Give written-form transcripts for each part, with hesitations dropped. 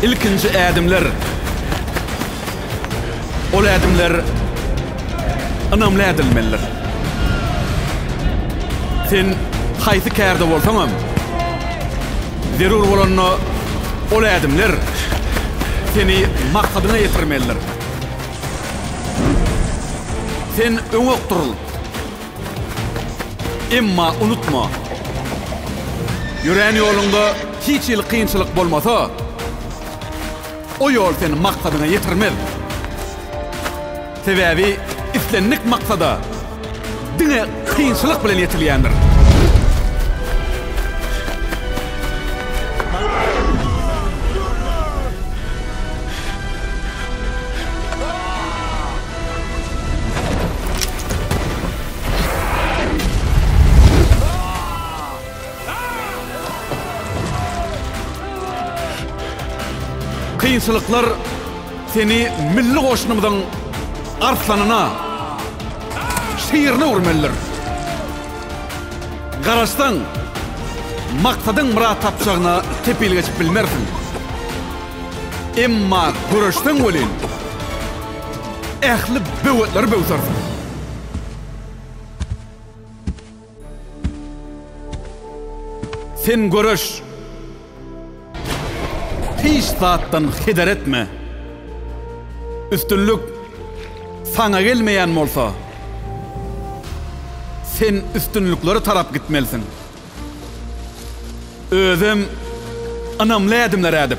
Ilkinji ädimler. Ol ädimler ynamly ädilmelidir. Sen haýsy kärde bolsaňam, zerur bolanda ol ädimler seni maksadyňa ýetirmelidir. Sen öňe okduryl. Emma unutma, ýörän ýoluňda hiç hili kynçylyk bolmasa, o ýol seni maksadyňa ýetirmez. Sebäbi islendik maksada diňe kynçylyk bilen ýetilýändir. Kynçylyklar seni milli goşunymyzyň arslanyna, şirine öwürmelidir. Garaşsaň, maksadyň myrat tapjagyna kepil geçip bilmersiň. Emma göreşseň welin, ähli böwetleri böwsersiň. Sen göreş! Hiç zatdan heder etme! Üstünlik saňa gelmeýän bolsa, sen üstünliklere tarap gitmelisiň. Özem ynamly ädimler ädip,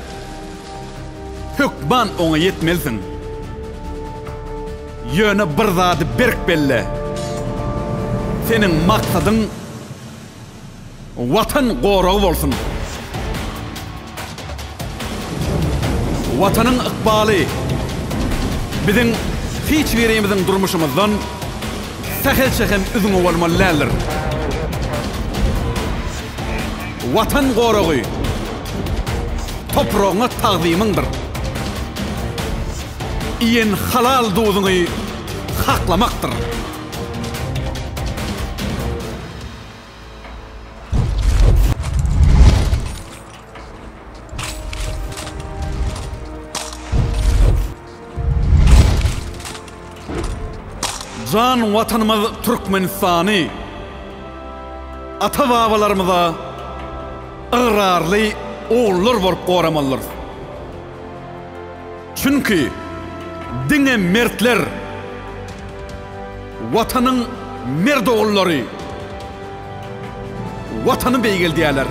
hökman oňa ýetmelisiň. Ýöne bir zady berk belle, seniň maksadyň Watan goragy bolsun! Watanyň ykbaly biziň hiç birimiziň durmuşymyzdan sähelçe hem üzňe bolmaly däldir. Watan goragy topragyňa tagzymyňdyr. Iýen halal duzuňy haklamakdyr. Jan Watanymyz Türkmenistany ata-babalarymyza ygrarly ogullar bolup goramalydyrys. Çünki diňe mertler, Watanyň mert ogullary Watany beýgeldýärler.